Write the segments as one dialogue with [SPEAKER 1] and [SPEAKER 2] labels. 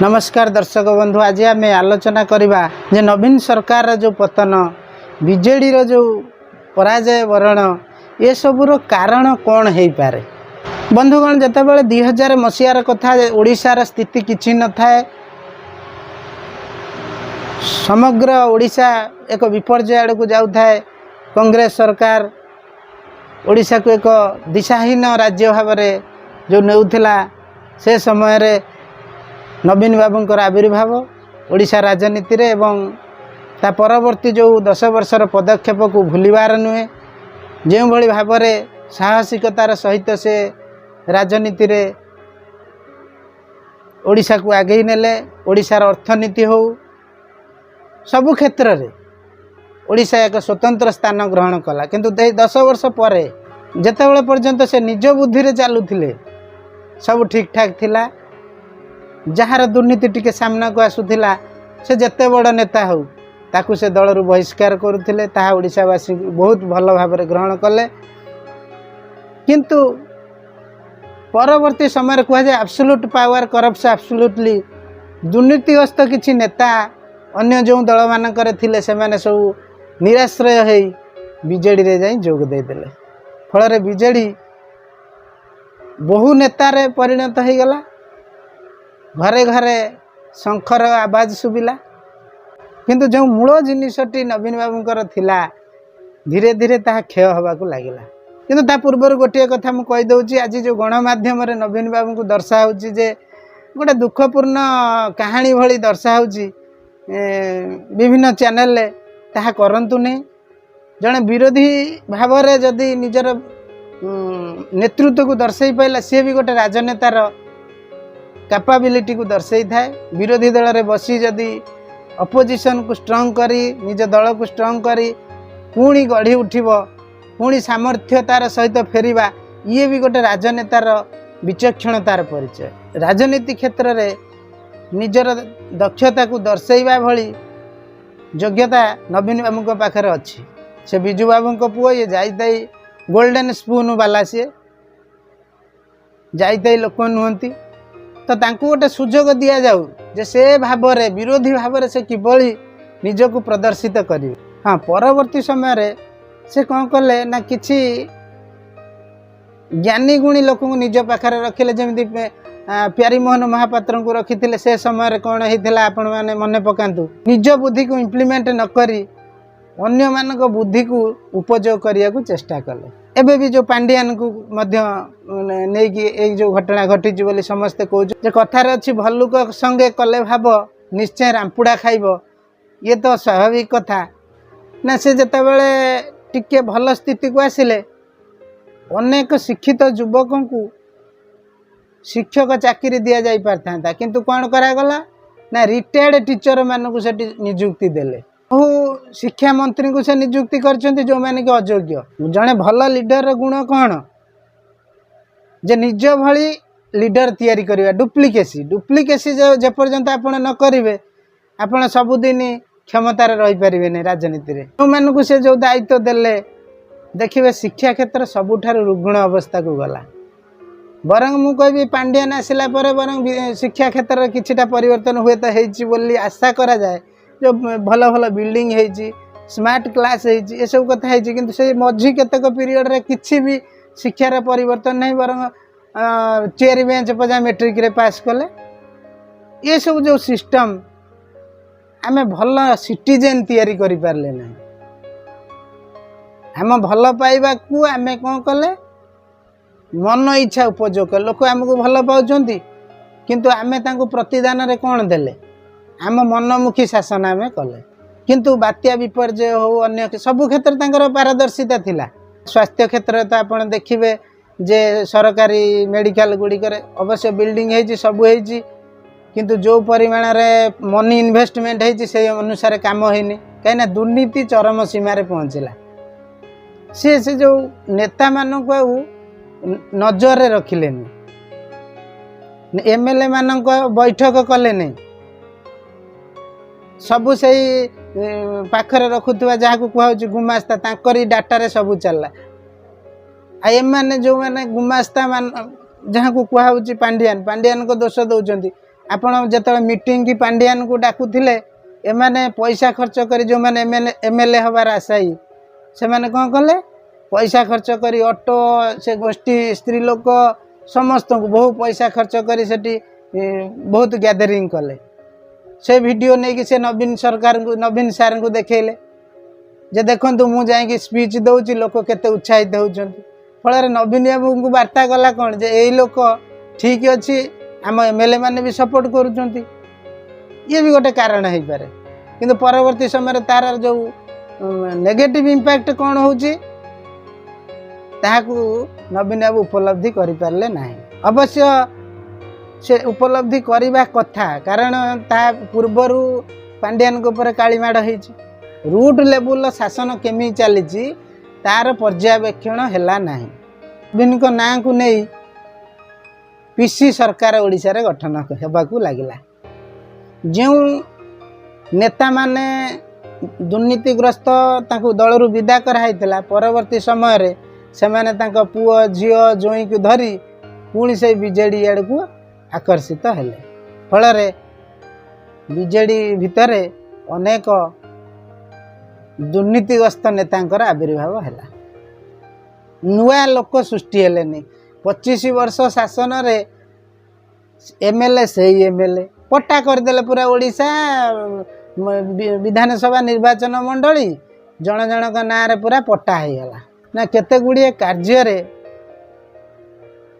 [SPEAKER 1] ନମସ୍କାର ଦର୍ଶକ ବନ୍ଧୁ, ଆଜି ଆମେ ଆଲୋଚନା କରିବା ଯେ ନବୀନ ସରକାରର ଯେଉଁ ପତନ, ବିଜେଡ଼ିର ଯେଉଁ ପରାଜୟ ବରଣ, ଏସବୁର କାରଣ କ'ଣ ହେଇପାରେ। ବନ୍ଧୁଗଣ, ଯେତେବେଳେ 2000 ମସିହାର କଥା, ଓଡ଼ିଶାର ସ୍ଥିତି କିଛି ନଥାଏ। ସମଗ୍ର ଓଡ଼ିଶା ଏକ ବିପର୍ଯ୍ୟୟ ଆଡ଼କୁ ଯାଉଥାଏ। କଂଗ୍ରେସ ସରକାର ଓଡ଼ିଶାକୁ ଏକ ଦିଶାହୀନ ରାଜ୍ୟ ଭାବରେ ଯେଉଁ ନେଉଥିଲା, ସେ ସମୟରେ ନବୀନ ବାବୁଙ୍କର ଆବିର୍ଭାବ ଓଡ଼ିଶା ରାଜନୀତିରେ ଏବଂ ତା ପରବର୍ତ୍ତୀ ଯେଉଁ 10 ବର୍ଷର ପଦକ୍ଷେପକୁ ଭୁଲିବାର ନୁହେଁ। ଯେଉଁଭଳି ଭାବରେ ସାହସିକତାର ସହିତ ସେ ରାଜନୀତିରେ ଓଡ଼ିଶାକୁ ଆଗେଇ ନେଲେ, ଓଡ଼ିଶାର ଅର୍ଥନୀତି ହେଉ, ସବୁ କ୍ଷେତ୍ରରେ ଓଡ଼ିଶା ଏକ ସ୍ୱତନ୍ତ୍ର ସ୍ଥାନ ଗ୍ରହଣ କଲା। କିନ୍ତୁ ଏଇ 10 ବର୍ଷ ପରେ ଯେତେବେଳେ ପର୍ଯ୍ୟନ୍ତ ସେ ନିଜ ବୁଦ୍ଧିରେ ଚାଲୁଥିଲେ, ସବୁ ଠିକ୍ଠାକ୍ ଥିଲା। ଯାହାର ଦୁର୍ନୀତି ଟିକେ ସାମ୍ନାକୁ ଆସୁଥିଲା, ସେ ଯେତେ ବଡ଼ ନେତା ହେଉ, ତାକୁ ସେ ଦଳରୁ ବହିଷ୍କାର କରୁଥିଲେ। ତାହା ଓଡ଼ିଶାବାସୀଙ୍କୁ ବହୁତ ଭଲ ଭାବରେ ଗ୍ରହଣ କଲେ। କିନ୍ତୁ ପରବର୍ତ୍ତୀ ସମୟରେ କୁହାଯାଏ, "Absolute power corrupts absolutely." ଦୁର୍ନୀତିଗ୍ରସ୍ତ କିଛି ନେତା ଅନ୍ୟ ଯେଉଁ ଦଳମାନଙ୍କରେ ଥିଲେ, ସେମାନେ ସବୁ ନିରାଶ୍ରୟ ହେଇ ବିଜେଡ଼ିରେ ଯାଇ ଯୋଗ ଦେଇଦେଲେ। ଫଳରେ ବିଜେଡ଼ି ବହୁ ନେତାରେ ପରିଣତ ହେଇଗଲା। ଘରେ ଘରେ ଶଙ୍ଖର ଆବାଜ ଶୁଭିଲା। କିନ୍ତୁ ଯେଉଁ ମୂଳ ଜିନିଷଟି ନବୀନ ବାବୁଙ୍କର ଥିଲା, ଧୀରେ ଧୀରେ ତାହା କ୍ଷୟ ହେବାକୁ ଲାଗିଲା। କିନ୍ତୁ ତା ପୂର୍ବରୁ ଗୋଟିଏ କଥା ମୁଁ କହିଦେଉଛି। ଆଜି ଯେଉଁ ଗଣମାଧ୍ୟମରେ ନବୀନ ବାବୁଙ୍କୁ ଦର୍ଶା ହେଉଛି ଯେ ଗୋଟେ ଦୁଃଖପୂର୍ଣ୍ଣ କାହାଣୀ ଭଳି ଦର୍ଶା ହେଉଛି ବିଭିନ୍ନ ଚ୍ୟାନେଲରେ, ତାହା କରନ୍ତୁନି। ଜଣେ ବିରୋଧୀ ଭାବରେ ଯଦି ନିଜର ନେତୃତ୍ୱକୁ ଦର୍ଶାଇ ପାରିଲା, ସିଏ ବି ଗୋଟେ ରାଜନେତାର କାପାବିଲିଟିକୁ ଦର୍ଶାଇଥାଏ। ବିରୋଧୀ ଦଳରେ ବସି ଯଦି ଅପୋଜିସନକୁ ଷ୍ଟ୍ରଙ୍ଗ କରି, ନିଜ ଦଳକୁ ଷ୍ଟ୍ରଙ୍ଗ କରି ପୁଣି ଗଢ଼ି ଉଠିବ, ପୁଣି ସାମର୍ଥ୍ୟତାର ସହିତ ଫେରିବା, ଇଏ ବି ଗୋଟେ ରାଜନେତାର ବିଚକ୍ଷଣତାର ପରିଚୟ। ରାଜନୀତି କ୍ଷେତ୍ରରେ ନିଜର ଦକ୍ଷତାକୁ ଦର୍ଶାଇବା ଭଳି ଯୋଗ୍ୟତା ନବୀନ ବାବୁଙ୍କ ପାଖରେ ଅଛି। ସେ ବିଜୁ ବାବୁଙ୍କ ପୁଅ। ଇଏ ଯାଇତାଇ ଗୋଲ୍ଡେନ୍ ସ୍ପୁନ୍ ବାଲା, ସିଏ ଯାଇତାଇ ଲୋକ ନୁହନ୍ତି। ତ ତାଙ୍କୁ ଗୋଟେ ସୁଯୋଗ ଦିଆଯାଉ ଯେ ସେ ଭାବରେ, ବିରୋଧୀ ଭାବରେ ସେ କିଭଳି ନିଜକୁ ପ୍ରଦର୍ଶିତ କରିବେ। ହଁ, ପରବର୍ତ୍ତୀ ସମୟରେ ସେ କ'ଣ କଲେ ନା, କିଛି ଜ୍ଞାନୀ ଗୁଣୀ ଲୋକଙ୍କୁ ନିଜ ପାଖରେ ରଖିଲେ। ଯେମିତି ପ୍ୟାରୀମୋହନ ମହାପାତ୍ରଙ୍କୁ ରଖିଥିଲେ। ସେ ସମୟରେ କ'ଣ ହେଇଥିଲା, ଆପଣମାନେ ମନେ ପକାନ୍ତୁ। ନିଜ ବୁଦ୍ଧିକୁ ଇମ୍ପ୍ଲିମେଣ୍ଟ ନ କରି ଅନ୍ୟମାନଙ୍କ ବୁଦ୍ଧିକୁ ଉପଯୋଗ କରିବାକୁ ଚେଷ୍ଟା କଲେ। ଏବେ ବି ଯେଉଁ ପାଣ୍ଡିଆନକୁ ମଧ୍ୟ ମାନେ ନେଇକି ଏଇ ଯେଉଁ ଘଟଣା ଘଟିଛି ବୋଲି ସମସ୍ତେ କହୁଛୁ ଯେ କଥାରେ ଅଛି, ଭଲ୍ଲୁକ ସଙ୍ଗେ କଲେ ଭାବ, ନିଶ୍ଚୟ ରାମ୍ପୁଡ଼ା ଖାଇବ। ଇଏ ତ ସ୍ୱାଭାବିକ କଥା ନା। ସେ ଯେତେବେଳେ ଟିକେ ଭଲ ସ୍ଥିତିକୁ ଆସିଲେ, ଅନେକ ଶିକ୍ଷିତ ଯୁବକଙ୍କୁ ଶିକ୍ଷକ ଚାକିରି ଦିଆଯାଇ ପାରିଥାନ୍ତା। କିନ୍ତୁ କ'ଣ କରାଗଲା ନା, ରିଟାୟାର୍ଡ଼ ଟିଚର ମାନଙ୍କୁ ସେଠି ନିଯୁକ୍ତି ଦେଲେ। ବହୁ ଶିକ୍ଷାମନ୍ତ୍ରୀଙ୍କୁ ସେ ନିଯୁକ୍ତି କରିଛନ୍ତି, ଯେଉଁମାନେ କି ଅଯୋଗ୍ୟ। ଜଣେ ଭଲ ଲିଡରର ଗୁଣ କ'ଣ ଯେ ନିଜ ଭଳି ଲିଡର ତିଆରି କରିବା, ଡୁପ୍ଲିକେସି। ଡୁପ୍ଲିକେସି ଯେପର୍ଯ୍ୟନ୍ତ ଆପଣ ନ କରିବେ, ଆପଣ ସବୁଦିନ କ୍ଷମତାରେ ରହିପାରିବେନି ରାଜନୀତିରେ। ଯେଉଁମାନଙ୍କୁ ସେ ଯେଉଁ ଦାୟିତ୍ୱ ଦେଲେ, ଦେଖିବେ ଶିକ୍ଷା କ୍ଷେତ୍ର ସବୁଠାରୁ ରୁଗ୍ଣ ଅବସ୍ଥାକୁ ଗଲା। ବରଂ ମୁଁ କହିବି, ପାଣ୍ଡିଆନ ଆସିଲା ପରେ ବରଂ ଶିକ୍ଷା କ୍ଷେତ୍ରରେ କିଛିଟା ପରିବର୍ତ୍ତନ ହୁଏତ ହେଇଛି ବୋଲି ଆଶା କରାଯାଏ। ଯେଉଁ ଭଲ ଭଲ ବିଲ୍ଡିଂ ହେଇଛି, ସ୍ମାର୍ଟ କ୍ଲାସ୍ ହେଇଛି, ଏସବୁ କଥା ହେଇଛି। କିନ୍ତୁ ସେଇ ମଝି କେତେକ ପିରିୟଡ଼ରେ କିଛି ବି ଶିକ୍ଷାର ପରିବର୍ତ୍ତନ ନାହିଁ, ବରଂ ଚେୟାର ବେଞ୍ଚ ପର୍ଯ୍ୟନ୍ତ ମେଟ୍ରିକରେ ପାସ୍ କଲେ। ଏସବୁ ଯେଉଁ ସିଷ୍ଟମ୍, ଆମେ ଭଲ ସିଟିଜେନ୍ ତିଆରି କରିପାରିଲେ ନାହିଁ। ଆମ ଭଲ ପାଇବାକୁ ଆମେ କ'ଣ କଲେ? ମନ ଇଚ୍ଛା ଉପଯୋଗ କଲେ। ଲୋକ ଆମକୁ ଭଲ ପାଉଛନ୍ତି, କିନ୍ତୁ ଆମେ ତାଙ୍କୁ ପ୍ରତିଦାନରେ କ'ଣ ଦେଲେ? ଆମ ମନମୁଖୀ ଶାସନ ଆମେ କଲେ। କିନ୍ତୁ ବାତ୍ୟା ବିପର୍ଯ୍ୟୟ ହଉ, ଅନ୍ୟ ସବୁ କ୍ଷେତ୍ରରେ ତାଙ୍କର ପାରଦର୍ଶିତା ଥିଲା। ସ୍ୱାସ୍ଥ୍ୟ କ୍ଷେତ୍ରରେ ତ ଆପଣ ଦେଖିବେ ଯେ ସରକାରୀ ମେଡ଼ିକାଲ ଗୁଡ଼ିକରେ ଅବଶ୍ୟ ବିଲ୍ଡିଂ ହେଇଛି, ସବୁ ହେଇଛି, କିନ୍ତୁ ଯେଉଁ ପରିମାଣରେ ମନି ଇନଭେଷ୍ଟମେଣ୍ଟ ହେଇଛି, ସେଇ ଅନୁସାରେ କାମ ହେଇନି। କାହିଁକିନା ଦୁର୍ନୀତି ଚରମ ସୀମାରେ ପହଞ୍ଚିଲା। ସିଏ ସେ ଯେଉଁ ନେତାମାନଙ୍କୁ ଆଉ ନଜରରେ ରଖିଲେନି, ଏମଏଲଏ ମାନଙ୍କ ବୈଠକ କଲେନି। ସବୁ ସେଇ ପାଖରେ ରଖୁଥିବା, ଯାହାକୁ କୁହାହେଉଛି ଗୁମାସ୍ତା, ତାଙ୍କରି ଡାଟାରେ ସବୁ ଚାଲିଲା। ଆଉ ଏମାନେ ଯେଉଁମାନେ ଗୁମାସ୍ତା ମାନ, ଯାହାକୁ କୁହାହେଉଛି ପାଣ୍ଡିଆନ, ପାଣ୍ଡିଆନଙ୍କ ଦୋଷ ଦେଉଛନ୍ତି। ଆପଣ ଯେତେବେଳେ ମିଟିଂ କି ପାଣ୍ଡିଆନକୁ ଡାକୁଥିଲେ, ଏମାନେ ପଇସା ଖର୍ଚ୍ଚ କରି, ଯେଉଁମାନେ ଏମ୍ଏଲ୍ଏ ହେବାର ଆଶାୟୀ, ସେମାନେ କ'ଣ କଲେ? ପଇସା ଖର୍ଚ୍ଚ କରି ଅଟୋ, ସେ ଗୋଷ୍ଠୀ, ସ୍ତ୍ରୀ ଲୋକ ସମସ୍ତଙ୍କୁ ବହୁ ପଇସା ଖର୍ଚ୍ଚ କରି ସେଠି ବହୁତ ଗ୍ୟାଦରିଂ କଲେ। ସେ ଭିଡ଼ିଓ ନେଇକି ସେ ନବୀନ ସରକାରଙ୍କୁ, ନବୀନ ସାର୍ଙ୍କୁ ଦେଖେଇଲେ ଯେ ଦେଖନ୍ତୁ, ମୁଁ ଯାଇକି ସ୍ପିଚ୍ ଦେଉଛି, ଲୋକ କେତେ ଉତ୍ସାହିତ ହେଉଛନ୍ତି। ଫଳରେ ନବୀନ ବାବୁଙ୍କୁ ବାର୍ତ୍ତା ଗଲା କ'ଣ ଯେ ଏଇ ଲୋକ ଠିକ୍ ଅଛି, ଆମ ଏମ୍ଏଲ୍ଏ ମାନେ ବି ସପୋର୍ଟ କରୁଛନ୍ତି। ଇଏ ବି ଗୋଟେ କାରଣ ହେଇପାରେ। କିନ୍ତୁ ପରବର୍ତ୍ତୀ ସମୟରେ ତାର ଯେଉଁ ନେଗେଟିଭ୍ ଇମ୍ପାକ୍ଟ କ'ଣ ହେଉଛି, ତାହାକୁ ନବୀନ ବାବୁ ଉପଲବ୍ଧି କରିପାରିଲେ ନାହିଁ। ଅବଶ୍ୟ ସେ ଉପଲବ୍ଧି କରିବା କଥା, କାରଣ ତା ପୂର୍ବରୁ ପାଣ୍ଡିଆନଙ୍କ ଉପରେ କାଳିମାଡ଼ ହେଇଛି। ରୁଟ୍ ଲେବୁଲର ଶାସନ କେମିତି ଚାଲିଛି, ତାର ପର୍ଯ୍ୟବେକ୍ଷଣ ହେଲା ନାହିଁ। ନବୀନଙ୍କ ନାଁକୁ ନେଇ ପିସି ସରକାର ଓଡ଼ିଶାରେ ଗଠନ ହେବାକୁ ଲାଗିଲା। ଯେଉଁ ନେତାମାନେ ଦୁର୍ନୀତିଗ୍ରସ୍ତ, ତାଙ୍କୁ ଦଳରୁ ବିଦା କରାହେଇଥିଲା, ପରବର୍ତ୍ତୀ ସମୟରେ ସେମାନେ ତାଙ୍କ ପୁଅ, ଝିଅ, ଜୋଇଁକୁ ଧରି ପୁଣି ସେଇ ବିଜେଡ଼ି ଆଡ଼କୁ ଆକର୍ଷିତ ହେଲେ। ଫଳରେ ବିଜେଡ଼ି ଭିତରେ ଅନେକ ଦୁର୍ନୀତିଗ୍ରସ୍ତ ନେତାଙ୍କର ଆବିର୍ଭାବ ହେଲା। ନୂଆ ଲୋକ ସୃଷ୍ଟି ହେଲେନି। 25 ବର୍ଷ ଶାସନରେ ଏମ୍ଏଲ୍ଏ ସେଇ ଏମ୍ଏଲ୍ଏ ପଟ୍ଟା କରିଦେଲେ ପୁରା ଓଡ଼ିଶା ବିଧାନସଭା ନିର୍ବାଚନ ମଣ୍ଡଳୀ ଜଣ ଜଣଙ୍କ ନାଁରେ ପୁରା ପଟ୍ଟା ହେଇଗଲା ନା। କେତେ ଗୁଡ଼ିଏ କାର୍ଯ୍ୟରେ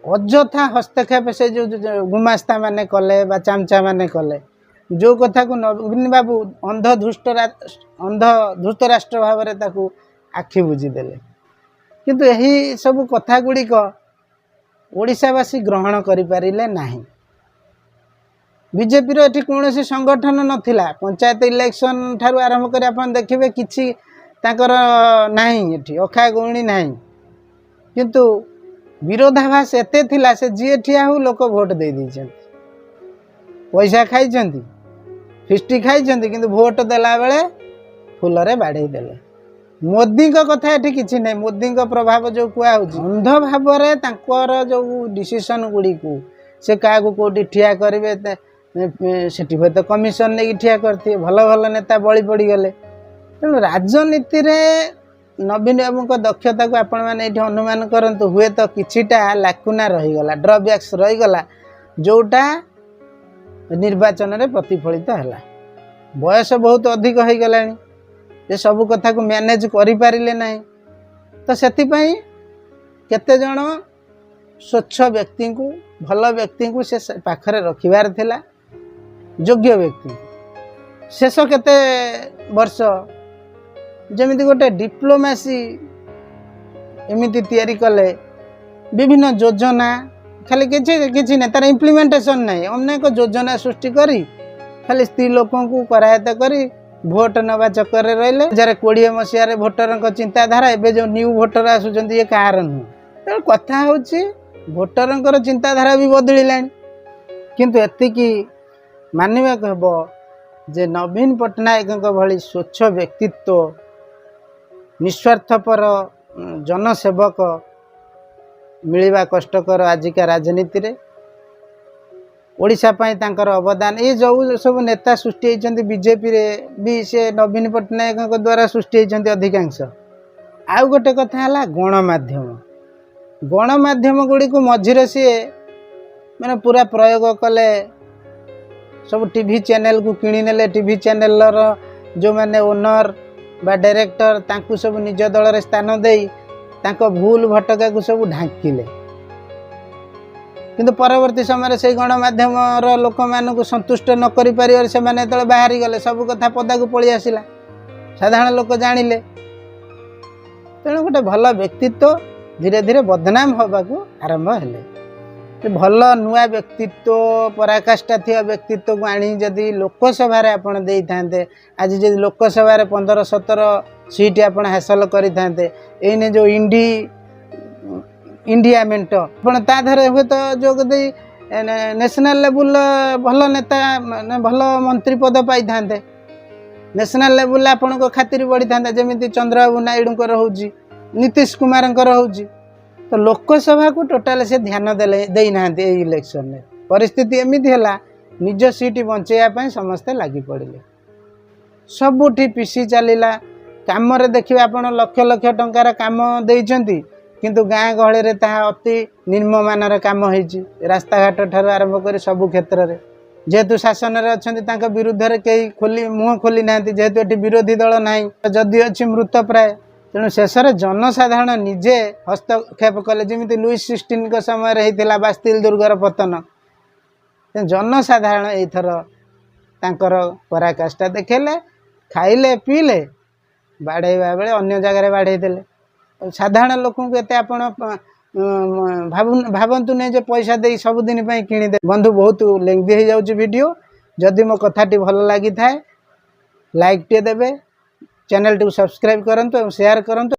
[SPEAKER 1] ଅଯଥା ହସ୍ତକ୍ଷେପ ସେ ଯେଉଁ ଯେଉଁ ଗୁମାସ୍ତା ମାନେ କଲେ ବା ଚାମଚା ମାନେ କଲେ, ଯେଉଁ କଥାକୁ ନବୀନ ବାବୁ ଅନ୍ଧ ଧୃତରାଷ୍ଟ୍ର ଭାବରେ ତାକୁ ଆଖି ବୁଜିଦେଲେ। କିନ୍ତୁ ଏହି ସବୁ କଥା ଗୁଡ଼ିକ ଓଡ଼ିଶାବାସୀ ଗ୍ରହଣ କରିପାରିଲେ ନାହିଁ। ବିଜେପିର ଏଠି କୌଣସି ସଂଗଠନ ନଥିଲା। ପଞ୍ଚାୟତ ଇଲେକ୍ସନ ଠାରୁ ଆରମ୍ଭ କରି ଆପଣ ଦେଖିବେ, କିଛି ତାଙ୍କର ନାହିଁ ଏଠି, ଅଖା ଗଉଣି ନାହିଁ। କିନ୍ତୁ ବିରୋଧାଭାସ ଏତେ ଥିଲା, ସେ ଯିଏ ଠିଆ ହଉ ଲୋକ ଭୋଟ ଦେଇ ଦେଇଛନ୍ତି। ପଇସା ଖାଇଛନ୍ତି, ଫିଷ୍ଟି ଖାଇଛନ୍ତି, କିନ୍ତୁ ଭୋଟ ଦେଲା ବେଳେ ଫୁଲରେ ବାଡ଼େଇ ଦେଲେ। ମୋଦିଙ୍କ କଥା ଏଠି କିଛି ନାହିଁ। ମୋଦିଙ୍କ ପ୍ରଭାବ ଯେଉଁ କୁହାହେଉଛି, ଅନ୍ଧ ଭାବରେ ତାଙ୍କର ଯେଉଁ ଡିସିସନ୍ ଗୁଡ଼ିକୁ ସେ କାହାକୁ କେଉଁଠି ଠିଆ କରିବେ, ସେଠି ହୁଏତ କମିଶନ ନେଇକି ଠିଆ କରିଥିବେ। ଭଲ ଭଲ ନେତା ବଳି ପଡ଼ିଗଲେ। ତେଣୁ ରାଜନୀତିରେ ନବୀନ ବାବୁଙ୍କ ଦକ୍ଷତାକୁ ଆପଣମାନେ ଏଇଠି ଅନୁମାନ କରନ୍ତୁ। ହୁଏତ କିଛିଟା ଲାକୁନା ରହିଗଲା, ଡ୍ରବ୍ୟାକ୍ସ ରହିଗଲା, ଯେଉଁଟା ନିର୍ବାଚନରେ ପ୍ରତିଫଳିତ ହେଲା। ବୟସ ବହୁତ ଅଧିକ ହେଇଗଲାଣି ଯେ ସବୁ କଥାକୁ ମ୍ୟାନେଜ୍ କରିପାରିଲେ ନାହିଁ। ତ ସେଥିପାଇଁ କେତେଜଣ ସ୍ୱଚ୍ଛ ବ୍ୟକ୍ତିଙ୍କୁ, ଭଲ ବ୍ୟକ୍ତିଙ୍କୁ ସେ ପାଖରେ ରଖିବାର ଥିଲା, ଯୋଗ୍ୟ ବ୍ୟକ୍ତି। ଶେଷ କେତେ ବର୍ଷ ଯେମିତି ଗୋଟେ ଡିପ୍ଲୋମାସି ଏମିତି ତିଆରି କଲେ, ବିଭିନ୍ନ ଯୋଜନା, ଖାଲି କିଛି କିଛି ନାହିଁ, ତାର ଇମ୍ପ୍ଲିମେଣ୍ଟେସନ୍ ନାହିଁ। ଅନେକ ଯୋଜନା ସୃଷ୍ଟି କରି ଖାଲି ସ୍ତ୍ରୀ ଲୋକଙ୍କୁ କରାୟତ୍ତ କରି ଭୋଟ ନେବା ଚକ୍କରରେ ରହିଲେ। 2020 ମସିହାରେ ଭୋଟରଙ୍କ ଚିନ୍ତାଧାରା, ଏବେ ଯେଉଁ ନ୍ୟୁ ଭୋଟର ଆସୁଛନ୍ତି, ଇଏ କାହାର ନୁହଁ। ତେଣୁ କଥା ହେଉଛି, ଭୋଟରଙ୍କର ଚିନ୍ତାଧାରା ବି ବଦଳିଲାଣି। କିନ୍ତୁ ଏତିକି ମାନିବାକୁ ହେବ ଯେ ନବୀନ ପଟ୍ଟନାୟକଙ୍କ ଭଳି ସ୍ୱଚ୍ଛ ବ୍ୟକ୍ତିତ୍ୱ, ନିସ୍ୱାର୍ଥପର ଜନସେବକ ମିଳିବା କଷ୍ଟକର ଆଜିକା ରାଜନୀତିରେ। ଓଡ଼ିଶା ପାଇଁ ତାଙ୍କର ଅବଦାନ, ଏ ଯେଉଁ ସବୁ ନେତା ସୃଷ୍ଟି ହେଇଛନ୍ତି ବିଜେପିରେ ବି, ସେ ନବୀନ ପଟ୍ଟନାୟକଙ୍କ ଦ୍ୱାରା ସୃଷ୍ଟି ହେଇଛନ୍ତି ଅଧିକାଂଶ। ଆଉ ଗୋଟେ କଥା ହେଲା ଗଣମାଧ୍ୟମ। ଗଣମାଧ୍ୟମ ଗୁଡ଼ିକୁ ମଝିରେ ସିଏ ମାନେ ପୁରା ପ୍ରୟୋଗ କଲେ। ସବୁ ଟିଭି ଚ୍ୟାନେଲକୁ କିଣିନେଲେ। ଟିଭି ଚ୍ୟାନେଲର ଯେଉଁମାନେ ଓନର୍ ବା ଡାଇରେକ୍ଟର, ତାଙ୍କୁ ସବୁ ନିଜ ଦଳରେ ସ୍ଥାନ ଦେଇ ତାଙ୍କ ଭୁଲ ଭଟକାକୁ ସବୁ ଢାଙ୍କିଲେ। କିନ୍ତୁ ପରବର୍ତ୍ତୀ ସମୟରେ ସେଇ ଗଣମାଧ୍ୟମର ଲୋକମାନଙ୍କୁ ସନ୍ତୁଷ୍ଟ ନ କରିପାରିବାରୁ ସେମାନେ ଯେତେବେଳେ ବାହାରି ଗଲେ, ସବୁ କଥା ପଦାକୁ ପଳେଇ ଆସିଲା, ସାଧାରଣ ଲୋକ ଜାଣିଲେ। ତେଣୁ ଗୋଟେ ଭଲ ବ୍ୟକ୍ତିତ୍ୱ ଧୀରେ ଧୀରେ ବଦନାମ ହେବାକୁ ଆରମ୍ଭ ହେଲେ। ଭଲ ନୂଆ ବ୍ୟକ୍ତିତ୍ୱ, ପରାକାଷ୍ଠା ଥିବା ବ୍ୟକ୍ତିତ୍ୱକୁ ଆଣି ଯଦି ଲୋକସଭାରେ ଆପଣ ଦେଇଥାନ୍ତେ, ଆଜି ଯଦି ଲୋକସଭାରେ 15-17 ସିଟ୍ ଆପଣ ହାସଲ କରିଥାନ୍ତେ, ଏଇନେ ଯେଉଁ ଇଣ୍ଡିଆ ମେଣ୍ଟ, ଆପଣ ତା ଦେହରେ ହୁଏତ ଯୋଗ ଦେଇ ନ୍ୟାସନାଲ୍ ଲେବୁଲ୍ର ଭଲ ନେତା, ମାନେ ଭଲ ମନ୍ତ୍ରୀ ପଦ ପାଇଥାନ୍ତେ। ନ୍ୟାସନାଲ୍ ଲେବୁଲ୍ରେ ଆପଣଙ୍କ ଖାତିରି ବଢ଼ିଥାନ୍ତା, ଯେମିତି ଚନ୍ଦ୍ରବାବୁ ନାଇଡୁଙ୍କର ହେଉଛି, ନୀତିଶ କୁମାରଙ୍କର ହେଉଛି। ତ ଲୋକସଭାକୁ ଟୋଟାଲ ସେ ଧ୍ୟାନ ଦେଲେ ଦେଇନାହାନ୍ତି ଏଇ ଇଲେକ୍ସନରେ। ପରିସ୍ଥିତି ଏମିତି ହେଲା, ନିଜ ସିଟ୍ ବଞ୍ଚେଇବା ପାଇଁ ସମସ୍ତେ ଲାଗି ପଡ଼ିଲେ। ସବୁଠି ପିସି ଚାଲିଲା। କାମରେ ଦେଖିବେ ଆପଣ, ଲକ୍ଷ ଲକ୍ଷ ଟଙ୍କାର କାମ ଦେଇଛନ୍ତି, କିନ୍ତୁ ଗାଁ ଗହଳିରେ ତାହା ଅତି ନିମ୍ନମାନର କାମ ହେଇଛି, ରାସ୍ତାଘାଟ ଠାରୁ ଆରମ୍ଭ କରି ସବୁ କ୍ଷେତ୍ରରେ। ଯେହେତୁ ଶାସନରେ ଅଛନ୍ତି, ତାଙ୍କ ବିରୁଦ୍ଧରେ କେହି ମୁହଁ ଖୋଲି ନାହାନ୍ତି। ଯେହେତୁ ଏଠି ବିରୋଧୀ ଦଳ ନାହିଁ, ଯଦି ଅଛି ମୃତ ପ୍ରାୟ। ତେଣୁ ଶେଷରେ ଜନସାଧାରଣ ନିଜେ ହସ୍ତକ୍ଷେପ କଲେ, ଯେମିତି ଲୁଇସ୍ 16ଙ୍କ ସମୟରେ ହେଇଥିଲା ବାସ୍ତିଲ ଦୁର୍ଗର ପତନ। ତେଣୁ ଜନସାଧାରଣ ଏଇଥର ତାଙ୍କର ପରାକାଷ୍ଠା ଦେଖେଇଲେ। ଖାଇଲେ ପିଇଲେ, ବାଡ଼େଇବା ବେଳେ ଅନ୍ୟ ଜାଗାରେ ବାଡ଼େଇ ଦେଲେ। ସାଧାରଣ ଲୋକଙ୍କୁ ଏତେ ଆପଣ ଭାବନ୍ତୁ ନାହିଁ ଯେ ପଇସା ଦେଇ ସବୁଦିନ ପାଇଁ କିଣିଦେ। ବନ୍ଧୁ, ବହୁତ ଲେଙ୍ଗଥି ହେଇଯାଉଛି ଭିଡ଼ିଓ। ଯଦି ମୋ କଥାଟି ଭଲ ଲାଗିଥାଏ, ଲାଇକ୍ଟିଏ ଦେବେ, ଚ୍ୟାନେଲଟିକୁ ସବସ୍କ୍ରାଇବ୍ କରନ୍ତୁ ଏବଂ ସେୟାର କରନ୍ତୁ।